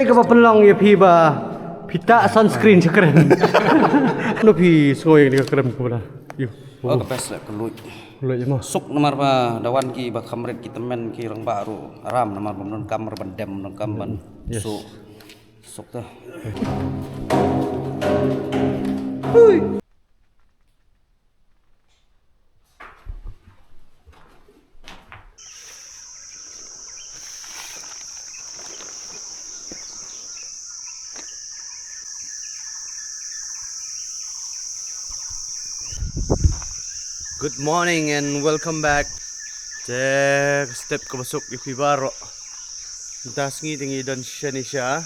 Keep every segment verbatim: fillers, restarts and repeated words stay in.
Kaba pynlong ïa phi ba phi tah sunscreen sha krem. No phi sngewthuh ïa ka krem kumno? Ïoh. Oh, ka best lah, ka luid. Luid mo. Suk namar ba da wan ki ba kham rit ki tymmen ki rangbah ruh aram namar ba ym don kam, ban dem ym don kam ban. Yes. Suk. Suk ta. Good morning and welcome back. Te step kaba suk ïa phi baroh. Mynta sngi te ngi don shane sha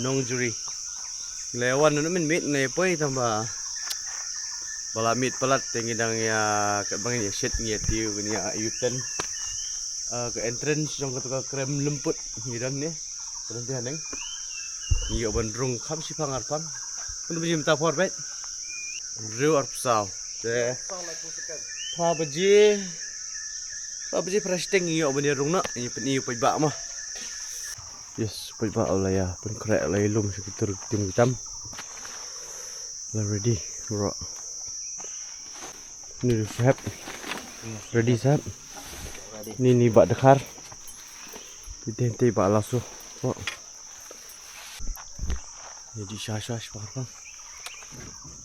Nongjri. Ngi la wan mynmiet, ngi la poi tang ba ba la miet palat te ngi dang ïa, katba ngin ïa shet ngi ïa tiew, ngin ïa U-turn. Ah, ka entrance jong katu ka krem lymput ngi don ne. Ka don te haneng. Ngi ïoh ban rung kham shiphang arpang. Kano baje mynta por bad? Hynriew arphew saw. Te phra baje, phra baje phra shiteng ngi ïoh ban ïa rung noh, ngi pyni u paidbah mo. Yes, paidbah u la ïa pynkhreh, u la ïa lum sha ki tur ki tim ki tam. La ready, bro. Ni sahab. Ready sahab. Ni ni Bah Dkhar. Kita ente Bah Lasso. Oh. Ni di sha sha sha.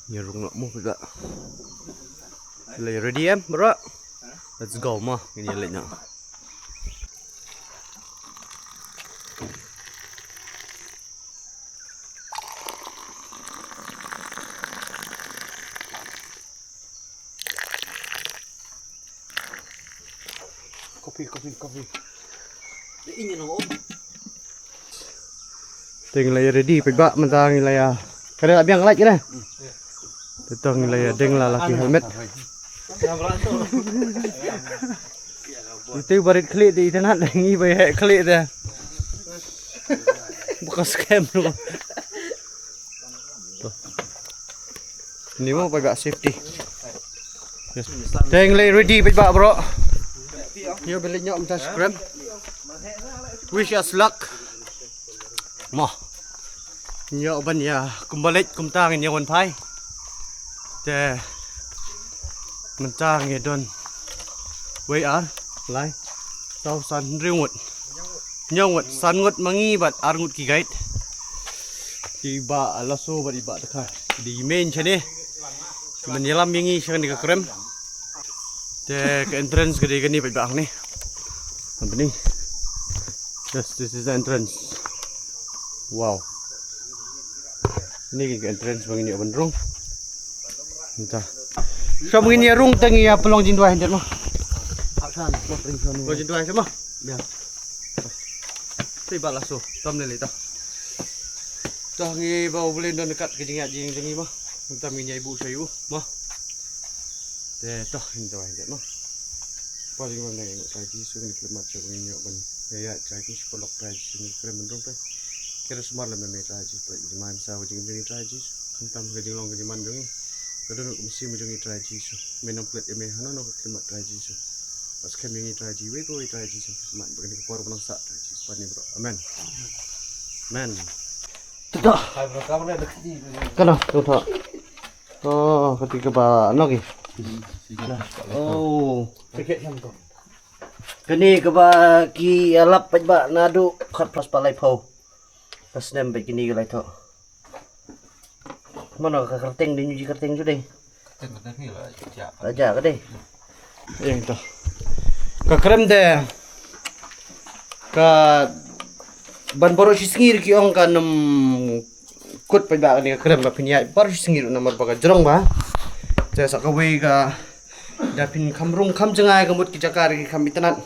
Ni rung nak mo kita. Ready em, bro? Let's go mo. Ni lek nak. Kopi, kopi, kopi. Ini no. Te ngi la ïa ready, paidbah, mynta ngi la ïa. Ka dei la biang light ka dei. Te to ngi la ïa deng la la ki helmet. Ite barit khlieh te, ite nat ngi ba heh khlieh te. Buka scam lu. Ni mo paidbah safety. Yes. Te ngi la ready paidbah bro. Ïoh ban leit noh mynta sha krem. Wish us luck. Mo. Ïoh ban ïa kumba leit kumta ngin ïa wan phai. Te mynta ngi don wei ar lai saw san hynriew ngut. Hynñiew ngut, san ngut ma ngi bad ar ngut ki guide. Ki Bah Lasso bad i Bah Dkhar. Ki dei i main shane. Ki ban ïalam ïa ngi sha kane ka krem. Te ka entrance ka dei kane paidbah hangne. Hangne. Yes, this is the entrance. Wow. Kane ka entrance ba ngin ïa ban rung. Mynta. Shuwa ba ngin ïa rung te ngi ïa pynlong jingduwai hynrei mo. Pynlong jingduwai shuwa mo. Te Bah Lasso, tam lei lei ta. Te ngi ba U Blei un don ryngkat ka jingïaid jong ngi mo. Mynta ngin ïa buh sha u mo. Te to ngin duwai hynrei mo. Kpa jong ngi ba ha khlieh mat Trai Jisu, ngin khlem mat shuh ba ngin ïoh ban ïaid Trai Jisu, paralok Trai Jisu, ngin kren ban rung phi. Kren sumar lem ïa me Trai Jisu, pynlait ïa me, masa ka jingim jong ngi Trai Jisu. Khamtam ka jinglong ka jingman jong ngi. Ka dohnud ka mynsiem jong ngi Trai Jisu. Me nang pynlait ïa me hano hano ka khlieh mat Trai Jisu. Ba skhem ïa ngi Trai Jisu, wei pa wei Trai Jisu. Mat ba kane ka por ba nang sah Trai Jisu. Pat ni bro. Amen. Amen. Tuta. Kano, tuta. Oh, kati kaba noh ki. Oh. Kane kaba ki ïalap paidbah naduh khatphra spah laiphew ka snem bad kine ki lai thoh. Mano ka kyrteng, dei ñu ji kyrteng ju dei. Kyrteng ka dei la jia. La jia ka dei. Eng to. Ka krem de ka ban baroh shi sngi ruh ki ong kan ym kut paidbah kane ka krem ba phin ïaid baroh shi sngi ruh namar ba ka jrong bha. Te sa kawei ka da phin kham rung kham jngai ka mut ki jaka ruh ki kham itynnad.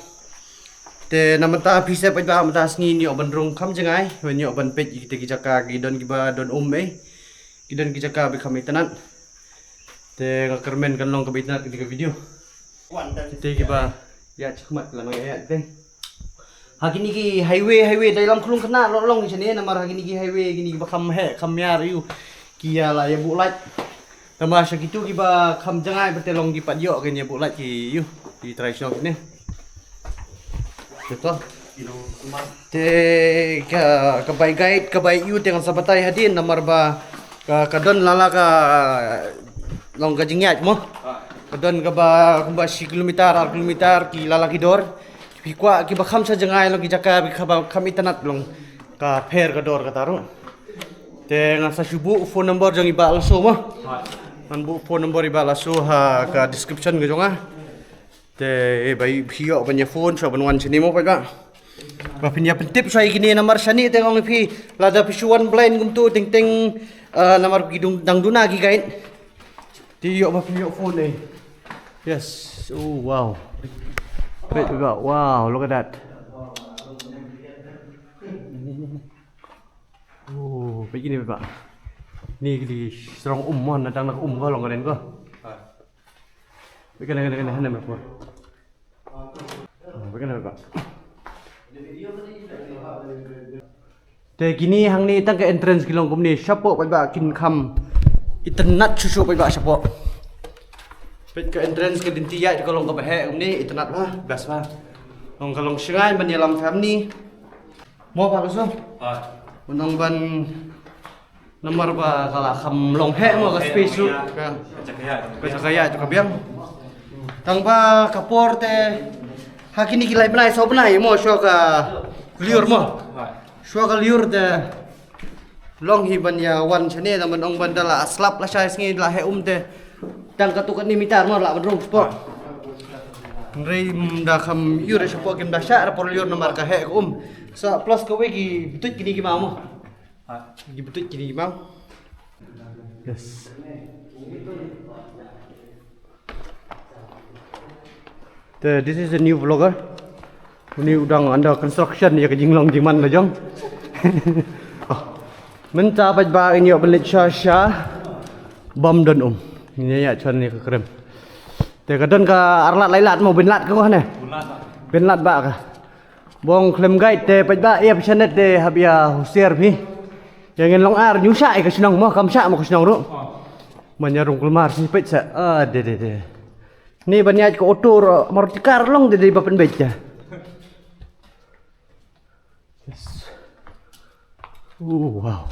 Te na mynta phi sep paidbah mynta sngi ngin ïoh ban rung kham jngai, ngin ïoh ban peit ïa kita ki jaka ki don kiba don um ei. Ki don ki jaka ba kham itynnad. Te nga kyrmen kan long kaba itynnad kane ka video. Kita kiba ïa shakmat la nang ïa te. Ha kine ki highway, highway dei lam khlung khynnah long long shane namar ha kine ki highway kine kiba kham heh kham miar ïa u ki ïa la ïa buh light. Tangba sha kitu kiba kham jngai ba te long ki pat ïoh kin ïa buh light ki ïa u ki trai shnong kine. Te to. Te ka, ka bai guide, ka bai ïu te ngan sa batai hadien namar ba ka, ka don lala ka long ka jingïaid mo. Ka don kaba kumba shi kilometer, ar kilometer ki lala ki dor. Ki kwah kiba kham sha jngai long ki jaka kiba kham itynnad long ka pher ka dor kata ruh. Te ngan sa shu buh phone number jong i Bah Laso mo. Ngan buh phone number i Bah Laso ha ka description ka jong nga. Te, eh, ba phi ïoh ban ïa phone shuwa ban wan shane mo paidbah. Ba phin ïa pyntip shuwa ïa kine namar shane te nga ong ïa phi lada phi shu wan blind kumto teng teng, eh, namar ki dung dang duna ki guide. Te ïoh ba phin ïoh phone eh. Yes. Oh wow. Paidbah. Wow, look at that. Oh, peit kine paidbah. Ni ki dei shrong um mo, na dang na um ko long ka den ko. Peit kane kane kane hangne mo. Peit kane paidbah. Te kine hangne tang ka entrance ki long kumne shapoh paidbah kin kham itynnad shuh shuh paidbah shapoh. Peit ka entrance ka lynti ïaid ka long kaba heh kumne itynnad bha best bha. Long ka long shngaiñ ban ïalam family. Mo Bah Laso? Ai. Ban ong ban namar ba ka la kham long heh mo ka space ruh. Ka jaka ïaid, ka jaka ïaid ka biang. Tang ba ka por te ha kine ki lai bnai saw bnai mo shuwa ka lyiur mo. Ai. Shuwa ka lyiur te long hi ban ïa wan shane tang ban ong ban da la slap lashai sngi la heh um te. Tang katto katne meter mo la ban rung spot. Hynrei, mm, da kham ïur shapoh kim da shah da por lyiur namar ka heh ka um. Sa plus kawei ki btuit kine ki maw mo. Ki btuit kine ki maw. Yes. Te, this is a new vlogger. Une u dang under construction ïa ka jinglong jingman la jong. Oh. Mynta paidbah ngin ïoh ban leit sha sha bym don um. Ngin ïa ïa sha ne ka krem. Te ka don ka ar lad lai lad mo, bin lad ka ko ne. Bin lad ba ka. Bong khlem guide te paidbah ïa phi shanet te hap ïa husiar phi. Ïa ngin long ar nyu sha ïa ka shnong mo, kam sha mo ka shnong ruh. Man ïa rung kulmar shi peit sa. Ah, de de de. Ni ban ïaid ka auto ruh, Maruti car long de de ba pynbeit ja. Yes. Oh, wow.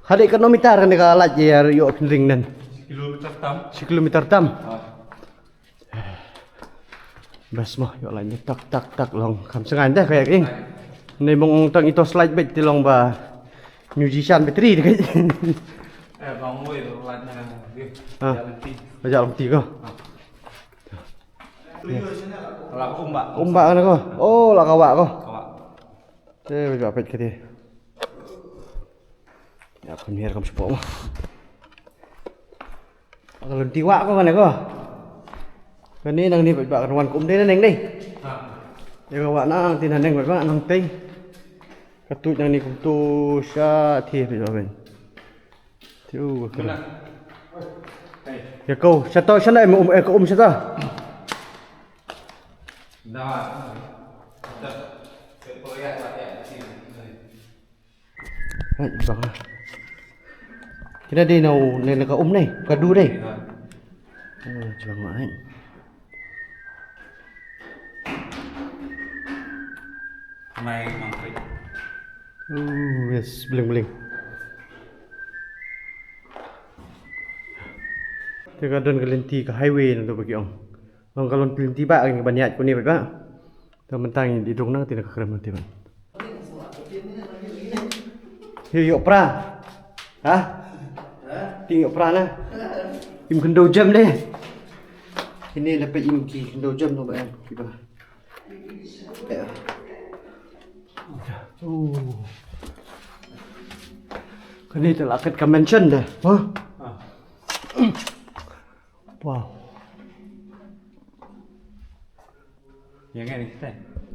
Hadei katno meter kane ka light ïa ïoh pynring nen. Shi kilometer tam. Shi kilometer tam. Ah. Best mo, ïoh light ni tak tak tak long. Kham sngewsih dah ka ïa ka ing. Ni mong tang ito slide beit te long ba musician battery dei. Eh, bang woi light na. Ah. Jalan ti. Jalan ti ko. Ah. Lah ka um ba. Um ba kane ko. Oh, lah ka wah ko. Ka wah. Te ba peit kati. Ïa khun hiar kam shuh mo. Ka lynti wah ko kane ko. Kane nangne ba kan wan ka um dei nangne dei. Ha. Ïa ka wah nangtei nangne ba nangtei. Ka tuid nangne kumto sha ti ba ben. Tiu ka kena. Mana? Hei. Ïa ko shato shana em um, eh, ka um shato. Dah. Dah. Hai, bang ah. Kena dei nau ne ka um ne, ka du dei. Ha. Oh, jlang ai. Mai mang prit. Oh, yes, bling bling. Te ka don ka lynti ka highway nangto ba ki ong. Long ka lynti ba ka ban ïaid kane ba. Te mynta ngi dei dung nangte na ka krem nangte ba. Hi ïoh pra. Ha? Hi ïoh pra na. Im khyndew jem de. Kine la peit im ki khyndew jem no ba em ki ba. Oh. Kane te la kat ka mansion de. Ha? Wow. Yang ni kita.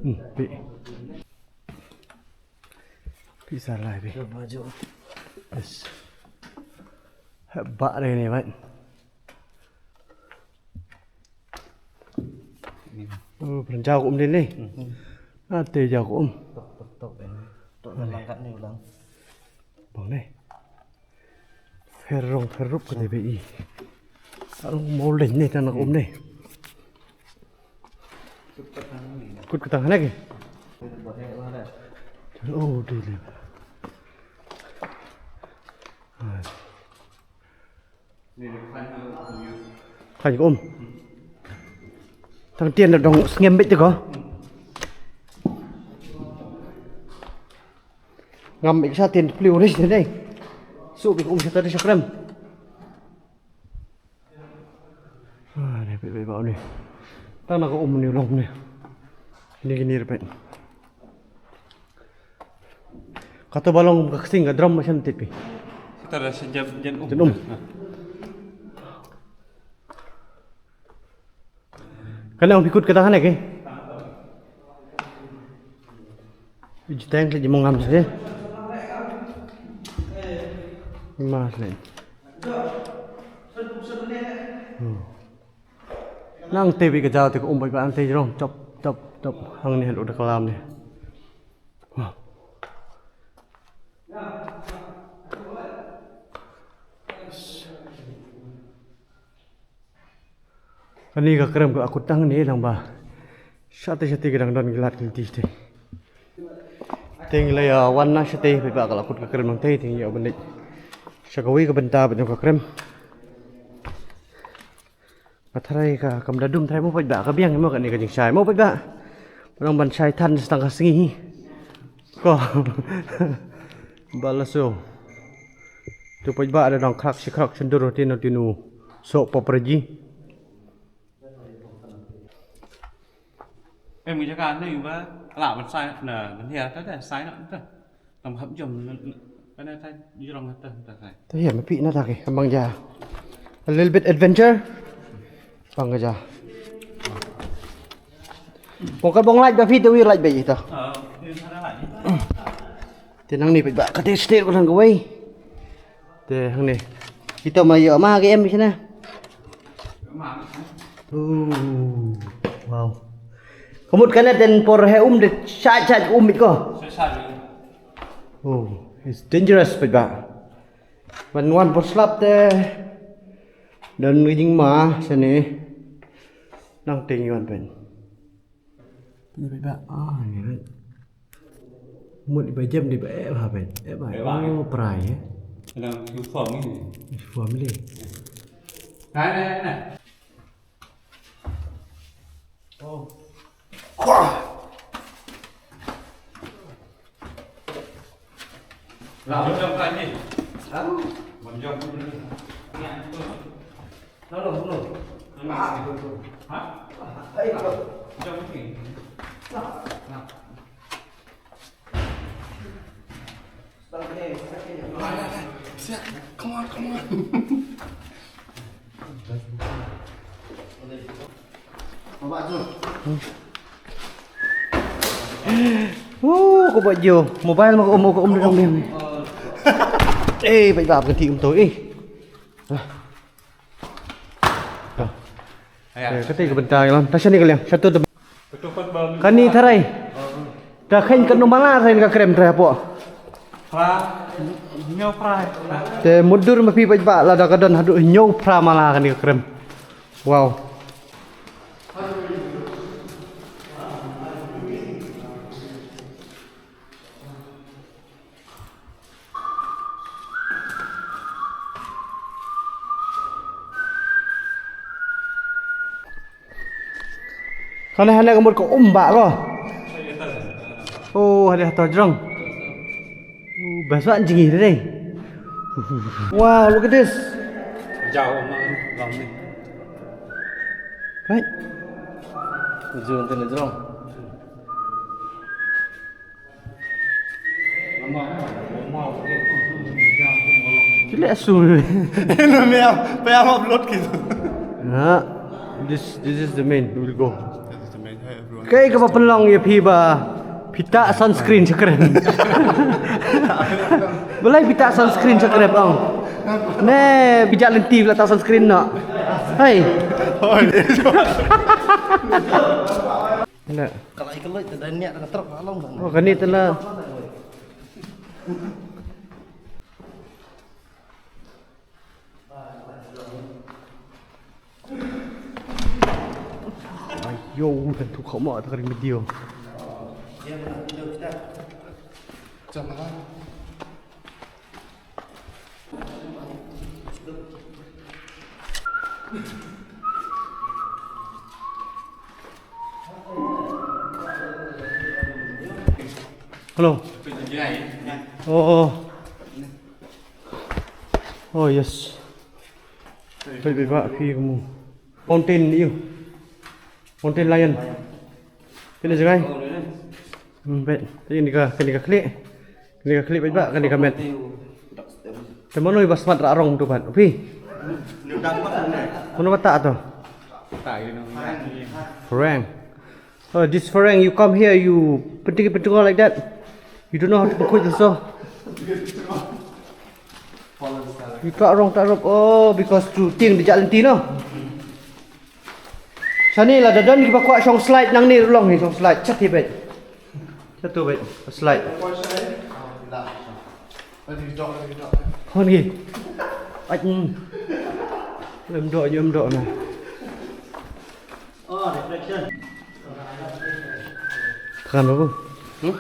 Hmm, pi. Pi sa lai pi. Jom maju. Yes. Hebat deh ni, mat. Oh, pynjaw ka um dei ni. Hmm. Ah, te jaw ka um. Tok, tok, tok, eh. Tok, langkat ni ulang. Bang ni. Pher rong pher rup ka dei ba i. Arung mawlin ne tang na ka um ne. Kut ka tang ne ke. Oh, dei le. Khlaiñ ka um. Tang tien da dong sngem beit te ko. Ngam beit sa tien pliew re sha dei. Su beit ka um sha ta dei sha krem. Ah, ne beit beit ba ni. Tang na ka um ni long ni. Ni ki ni re beit. Kato ba long ka ksing ka drum ma shem tit pi. Kita da sejam jen um. Jen um. Kane ong phi kut kata hane ke? Jiteng ke jimong ngam se. Mas le. Hmm. Nang te bi ka jaw te ka um beit ba ang te jrong top top top hang ne lo da kalam ne. Wow. Kane ka krem ka la kut tang ne lang ba. Shate shate ki dang don ki lad ki lynti shate. Te ngi la ïa wan na shate paidbah ka la kut ka krem nangte te ngi ïa ban leit sha kawei ka bynta ban ïoh ka krem. Ka tharai ka kam da dum tharai mo paidbah ka biang mo kane ka jingshai mo paidbah. Ba dang ban shai than sa tang ka sngi hi. Ko. Ba la so. Tu paidbah da dang khrak shi khrak shendur tino tino. So papraji. Em ngi jaka ne ba la ban sai na ban hia ta ta sai na ta. Tam hap jom na na ta jrong ta ta sai. Ta hia ma pi na ta ke kam bang ja. A little bit adventure. Bang ka ja. Bong ka bong lait ba phi tu wi lait ba ita. Ah, ni ta lait. Te nang ni paidbah ka te state ko nang kawei. Te hang ni. Kita ma ïoh ma ke em sini. Oh, wow. Kamut kane ten por he um de sat sat um ko. Oh, it's dangerous paidbah. Ban wan por slap te. Dan ka jingma sini. Nang ting yuan pen. Ni ba ah ni ba. Mut ba jem di ba eh ba ben. Eh ba. Eh ba. Oh, prai eh. Dalam uniform ni. Uniform ni. Nah, nah, nah. Oh. Lah, macam kan ni. Lalu? Macam ni. Lalu, lalu. Ha? Hai, lalu. Macam ni. Nah. Nah. Siap. Come on, come on. Woo, ko ba jo. Mobile ma ko um, ko um dang lim. Eh, bai ba ka ti um to eh. Ah. Eh, kata ka bynta ngi long. Ta shane ka liang. Shatu te. Kane tharai. Ta kheiñ ka numala tharai ka krem tharai hapoh. Phra. Hynñiew phra. Te mutdur ma phi paidbah lada ka don haduh hynñiew phra mala kane ka krem. Wow. Kane hane ka mut ka um ba ko. Oh, hane hato jrong. Oh, best ba jngi dei. Wow, look at this. Jauh amat, bang ni. Right. Jauh tu jrong. Ki leh su. Eno mea, pe am upload gitu. Na, this this is the main. We'll go. This is the main. Hi everyone. Kaei kaba pynlong ïa phi ba phi ta sunscreen sha krem. Balei phi ta sunscreen sha krem ong? Ne phi jah lynti phi la ta sunscreen noh. Hai. Hynda. Ka la i ka leit da niat da ka trok ka long. Oh, kane te la. Yo, um kan tu kau ma ta kering video. Hello. Oh, oh. Oh, yes. Peit, peit, peit, phi ka mut. Fountain, ïa. Fountain Lion. Kane jngai. Hmm, peit. Kane ka, kane ka khlieh. Kane ka khlieh, peit, peit, kane ka met. Te mano ba smat ra rong tu pat. Phi. Mano ba ta tu? Frank. Oh, this Farang, you come here, you penting penting like that. You don't know how to put also. You tak wrong, tak wrong. Oh, because tu ting di jalan tino. Shane la da don kiba kwah shong slide nangne, long ni shong slide. Chat hi beit. Chat tu beit. Slide. Hon gi. Ai. Em do, em do na. Oh, reflection. Kan apa? Hmm?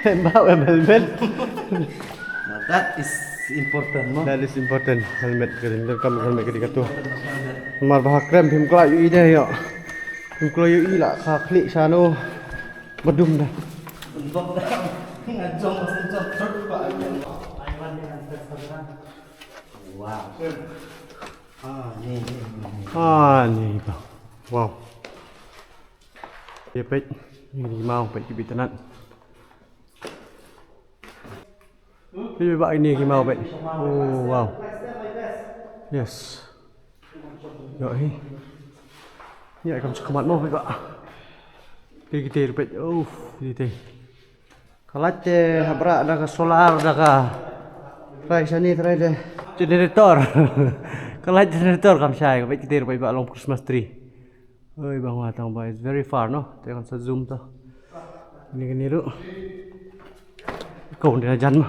Em bau em helmet. Now that is important, no? That is important. Helmet ka dei, kam helmet ka dei katu. Namar ba ha krem phim kloi ïohi de ïoh. Phim kloi ïohi la ka khlieh shano. Ba dum da. Wow. Ah, ni, ni, ni. Ah, ni ba. Wow. Ïa peit, ïa ki maw, peit ki bit tnat. Peit ba ïa ki maw peit. Oh, wow. Yes. Ïa hi. Ïa kam sha khmat mo peit ba. Peit ki te peit. Oh, ki te. Ka light te hap rah da ka solar da ka. Trai shane trai de. Generator. Ka light generator kam shai, ka peit ki te peit ba long Christmas tree. Oi, bang wa tang ba, it's very far, no? Te kan sa zoom to. Ni, ni ruh. Kau ni jan ma.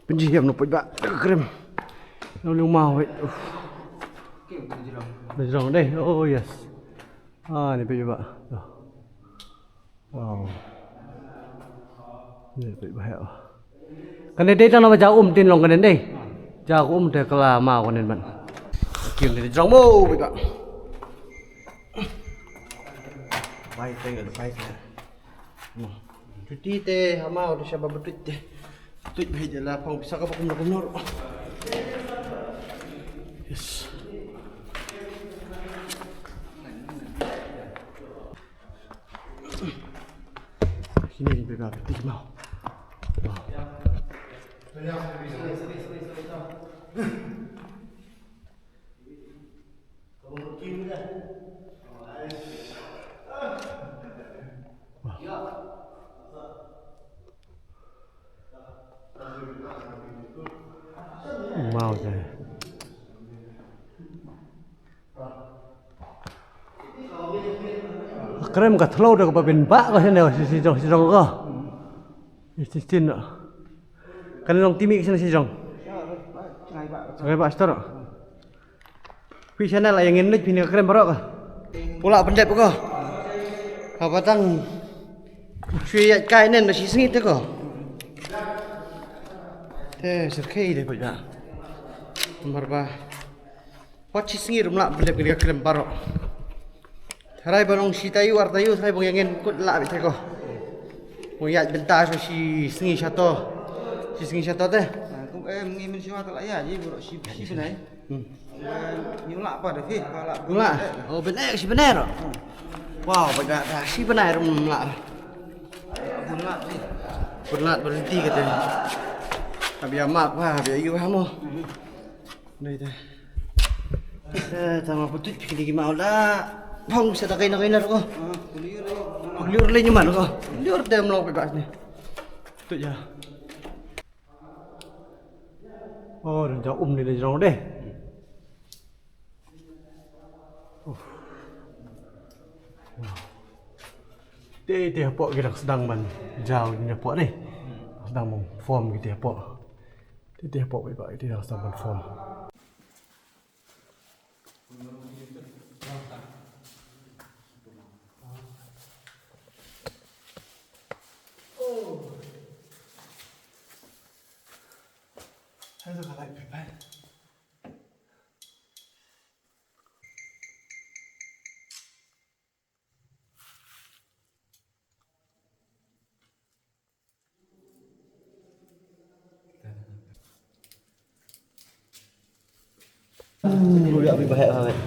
Pynji yam no poj ba. Krem. No lu mau, wait. Uf. Dah jrong deh. Oh, yes. Ah, ni poj ba. Tuh. Wow. Ni peit ba heh. Kane dei tang naba jaw um tin long kane dei. Jaw um te ka la maw kane ban. Kim te jrong mo peit ba. Bai te bai te. Tuti te ha maw te shaba btut te. Btut ba heh la pang pisa ka ba kumno kumno. Yes. Sini ni pega peti mau. Wow. Wow. Mau te. Krem ka thlo da ka ba bin ba ka sene si si jong si jong ka. Si si no. Kan long timi ka sene si jong. Ngai ba stor. Phi channel ai ngin nik phi ni ka krem baroh ka. Pula pendep ka. Ka batang. Shui ya kai nen da si sngit ka. Te sirkhei de poi ba. Mar ba. Wat shi sngi rum lah bendep kini ka krem baroh. Tharai ba long shi taïew ar taïew tharai ba ngin kut lah bit ko. Mo ïaid bynta sha shi sngi shato. Shi sngi shato te. Kum em ngi min shi wa ta lah ïaid ji baroh shi shi bnai. Hmm. Ngi lah pa da phi pa lah. Lah. Oh bnai shi bnai ro. Wow ba da shi bnai rum lah. Bun lah phi. Bun lah berhenti kata. Habia mak pa habia yu ha mo. Dei te. Eh, tang ma putut phi ki mau la. Phong sa ta kai na kai na ko. Liur le nyuman ko. Liur te mlo pe bas ni. Putut ya. Oh, dang jaw um ne, dang jrong de. Te te hapoh ki dang sdang ban jaw ne hapoh ne. Sdang ban form ki te hapoh. Te te hapoh ki ba ki te dang sdang ban form.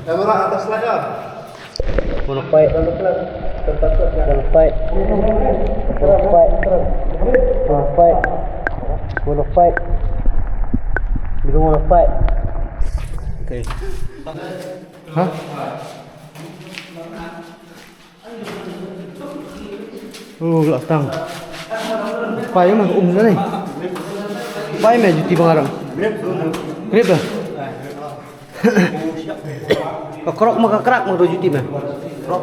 Kamera atas layar. Monopipe. Monopipe. Monopipe. Monopipe. Monopipe. Belum monopipe. Oke. Hah? Oh, la tang. Pai ma um na ni. Pai ma juti bang arang. Grip dah. Ka krok ma ka krak ma juti ma. Krok.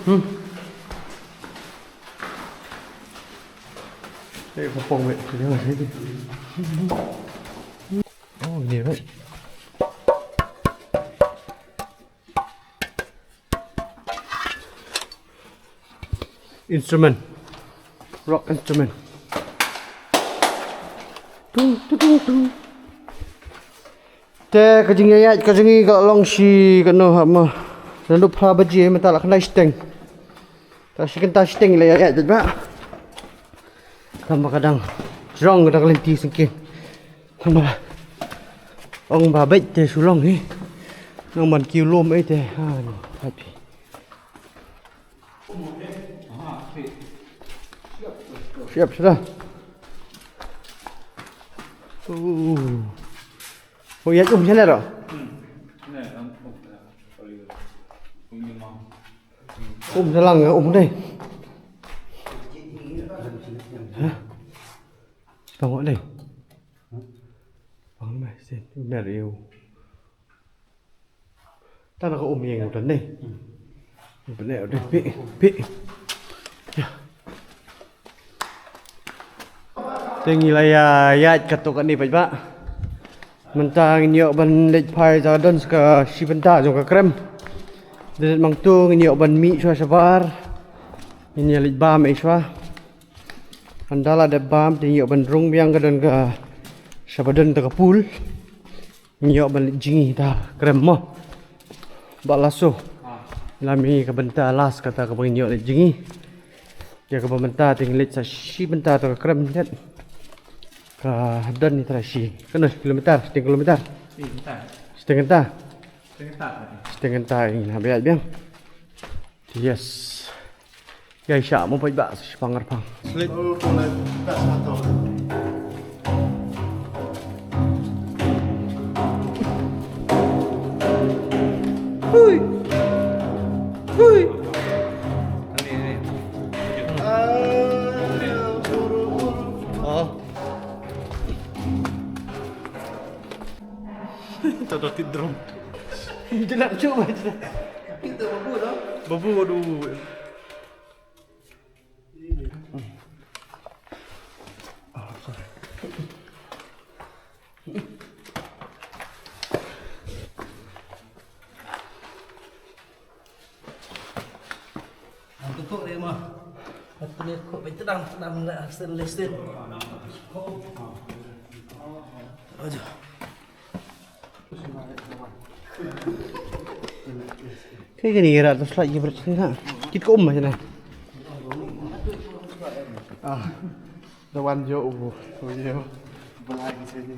Hmm. Eh, ka pong wei. Oh, ini wei. Instrument. Rock instrument. Tung, tung, tung, tung. Te ka jingïaid ka jong ngi ka long shi kano ha ma. Naduh phra baje mynta la khyndai shiteng. Te shi kynta shiteng la ïaid ba. Tang ba ka dang jrong, ka dang lynti syngkien. Tang ba ong ba beit te shu long hi. Nang ban kiew lum ei te. Ha, no. Beit phi. Siap sudah. Uh. Oh, ïaid um shane ro. Um sha lang, um dei. Hah? Tang dei. Pang mai sen, mer eu. Tang ka um ïeng u tan ne. Bne u dei pi, pi. Ïa. Te ngi la ïa ïaid katto katne paidbah. Mynta ngin ïoh ban leit phai sa don sa ka shi bynta jong ka krem. Dei mangto ngin ïoh ban mih shuwa shabar. Ngin ïa leit bam ei shuwa. Hynda la dep bam te ngin ïoh ban rung biang ka don ka shaba don ta ka pool. Ngin ïoh ban leit jngi ta krem mo. Ba laso. Lymne ka bynta last kata kaba ngin ïoh leit jngi. Ïa kaba mynta te ngin leit sa shi bynta ta ka krem jet. Ka don ni tara shi. Kano kilometer, shiteng kilometer. Shiteng kynta. Shiteng kynta ngin hap ïaid biang. Yes. Ïa sha mo paidbah sa shipang arpang. Slit. Hui. Hui. Oh. Tadot ti drum. Jelat cuba jelat. Kita babu dah. Babu aduh. Ang tutup dia mah. Aku ni kok baik tenang, tenang nak stainless steel. Aduh. Kane ka rat ka slide ki bret kane ka. Kit ka um ma kane. Ah. Da wan jo u. U jo. Balai ki sini.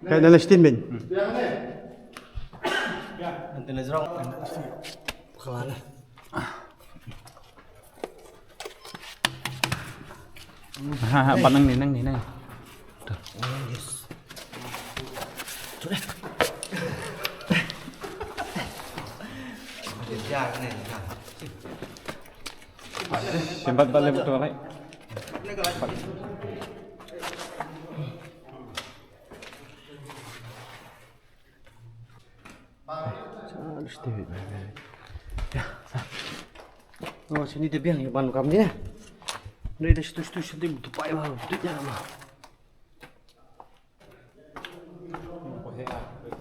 Kaei na lashtin bin. Ha ha, pat nang ni, nang ni, nang. Simpat balik tu, balik. Oh, sini te biang ïa ban kam ni. Ni te situ situ situ tu pai ba tu nya ma.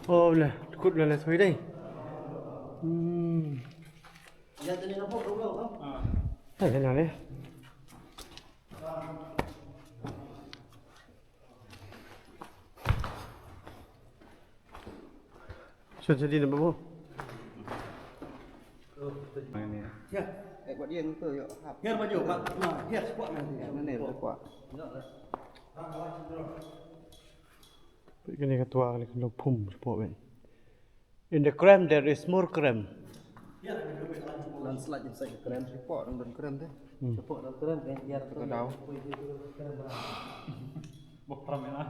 Oh, le, kut le le soi dei. Hmm. Hai, hai, le. Shon shadi na babu. Ya, eh, buat dia gitu, yuk. Hiar baju, Pak. Nah, hiar squat nanti. Ya, mana dia squat? Kane ka twa kane ka long phum shapoh ben. In the cramp there is more cramp. Landslide inside the cramp. Shapoh dang don cramp te. Hmm. Shapoh dang cramp kan, biar ka daw. Bok pram ina.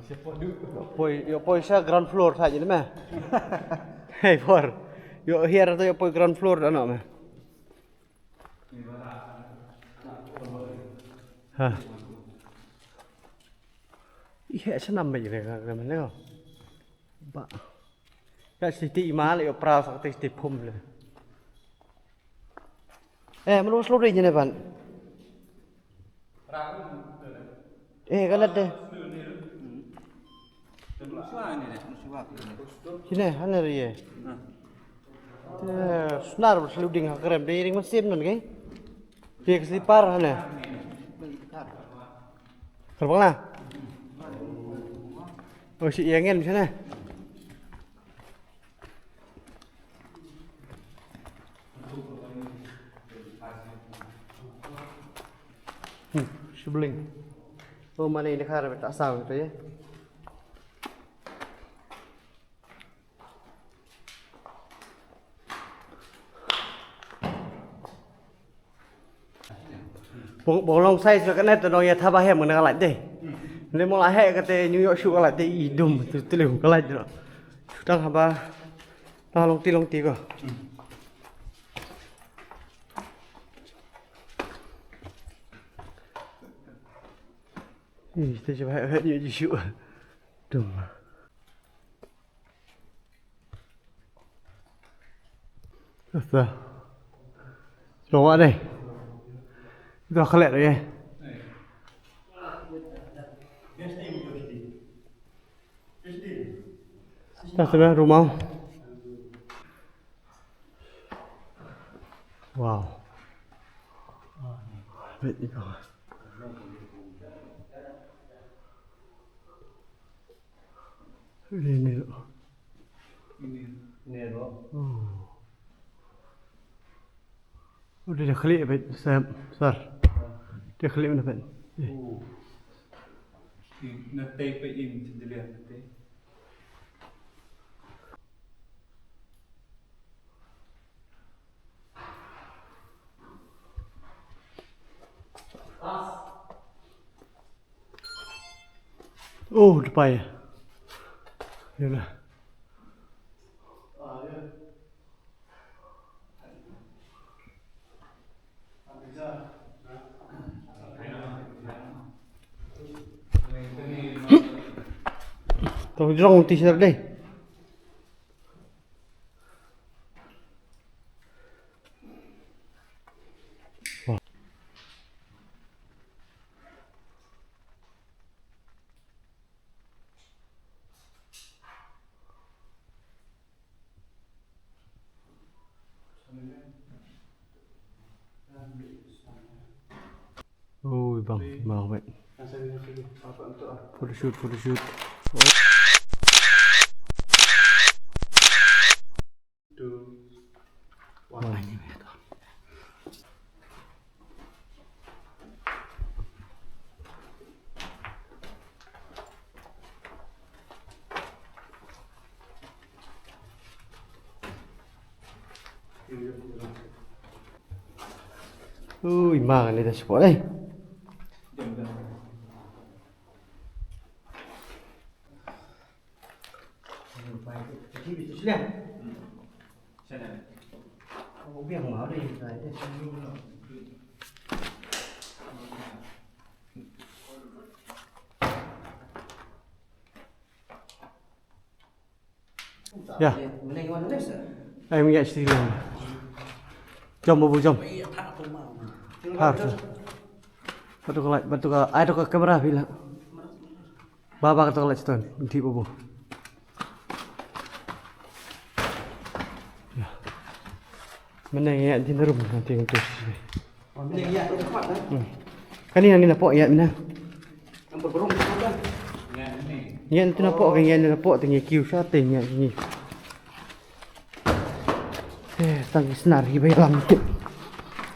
Shapoh du. Poi, ïoh poi sha ground floor sha ji me. Hei por. Ïoh hiar to ïoh poi ground floor da no me. Ha. Ih, sa nam ba ïa ka, ka, ka, ka, ba. Ka siti i mal ïa pra sa ka siti phum le. Eh, mano slow ri ne ban. Eh, ka lat de. Sine, hane ri ye. Te snar ba sluding ha krem de ring masim nan ke. Pik slipar hane. Kerbang lah. Oh, si iangen sana. Hmm, sibling. Oh, mana ini kar beta asal gitu ya. Bong, bong long size ka net dong ïa thaba hem na ka light de. Ne mo la he ka te New York shu ka light de i dum tu tu le ka light de. Tang haba. Tang long ti long ti ko. Ih, te shu he he ni shu. Dum. Asa. Coba deh. Itu khalek deh. Dah sana rumah. Wow. Wait, you go. Ini, ini. Ini. Ini, oh. Oh, dia dah klik, Sam, Sar. Dia klik mana, Pat? Eh. Oh. Ini, na tape in, jendela na tape. Oh, depan ya. Yalah. Tong jrong ti sar dei. Ui bang, mau bet. Photoshoot, photoshoot. Two, one. Ui, ma kan ida support eh. Ya. Ai, mia sih. Jom, babu, jom. Har tu. Batu ka light, batu ka, ai, tu ka kamera phi la. Ba, ba, ka tu ka light tu. Nanti, babu. Ya. Mana ya, di room nanti untuk sini. Hmm. Kani nang ni napoh ïa mina. Ïa tu napoh, kan ïa ni napoh, tang ïa kiew sha tang ïa ni. Eh, tang ki snar ki ba ïalam tip.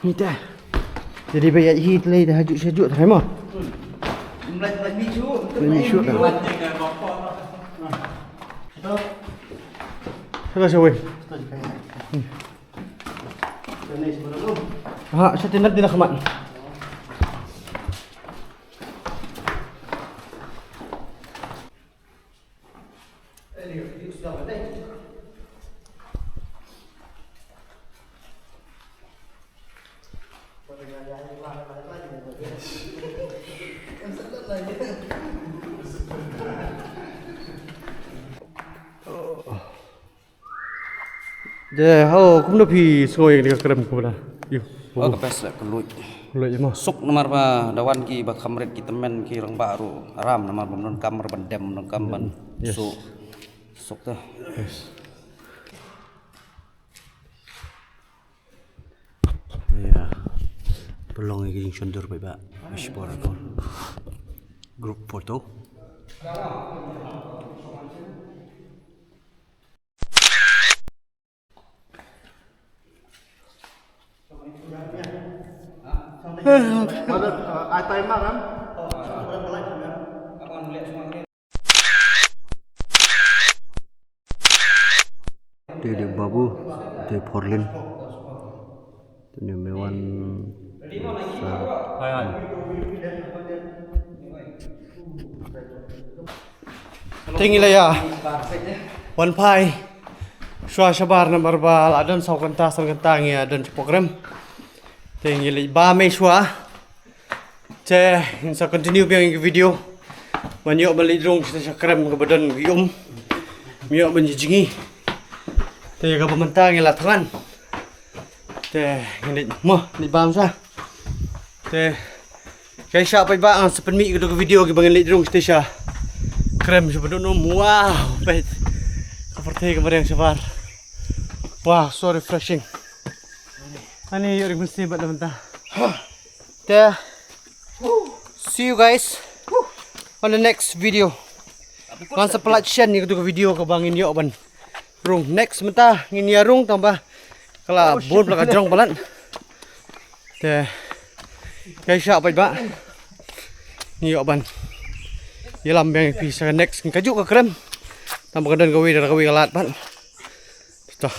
Ni ta. Jadi ba ïa hi tlei da hajuk shajuk trai mo. Mlai mlai mi shu. Mlai mi shu ta. Hello, Shawin. Ha, sa tinat dina khamat. De, ho, kumno phi sngew ïa ka krem kumta? Ïa. Oh, ka best, ka luid. Luid mo. Suk namar ba da wan ki ba kham rit ki tymmen ki rangbah ruh. Aram namar ba ym donkam, ban dem ym donkam ban. Yes. Suk. Suk ta. Yes. Ïa. Pynlong ïa ka jingshon dur paidbah. Shipor ko. Group photo. Te dei Babu, te Porlin. Te ne me wan sa. Te ngi la ïa wan phai shuwa shabar namar ba la don saw kynta san kynta ngi ïa don shapoh krem. Te ngi leit bam ei shuwa. Te ngin sa continue biang ïa ka video. Ban ïoh ban leit rung sha krem kaba don ki um. Ban ïoh ban ïa jngi. Te kaba mynta ngi la thngan. Te ngin leit mo leit bam sha. Te Kaei sha paidbah, ngan sa pynmih ka dei ka video kiba ngin leit rung sha krem sha ba don um. Wow, peit ka pyrthei ka mariang shabar. Wow, so refreshing. Ani ïoh ring mesti bad mynta. Te see you guys on the next video. Ngan sa pynlait shen ïa ka dei ka video kaba ngin ïoh ban rung. Next mynta ngin ïa rung tang ba ka la bun la ka jrong palat. Te kaei sha paidbah, ngi ïoh ban ïalam biang ïa phi sha ka next, ka juk ka krem. Tang ba ka don kawei da kawei ka lad pat. To.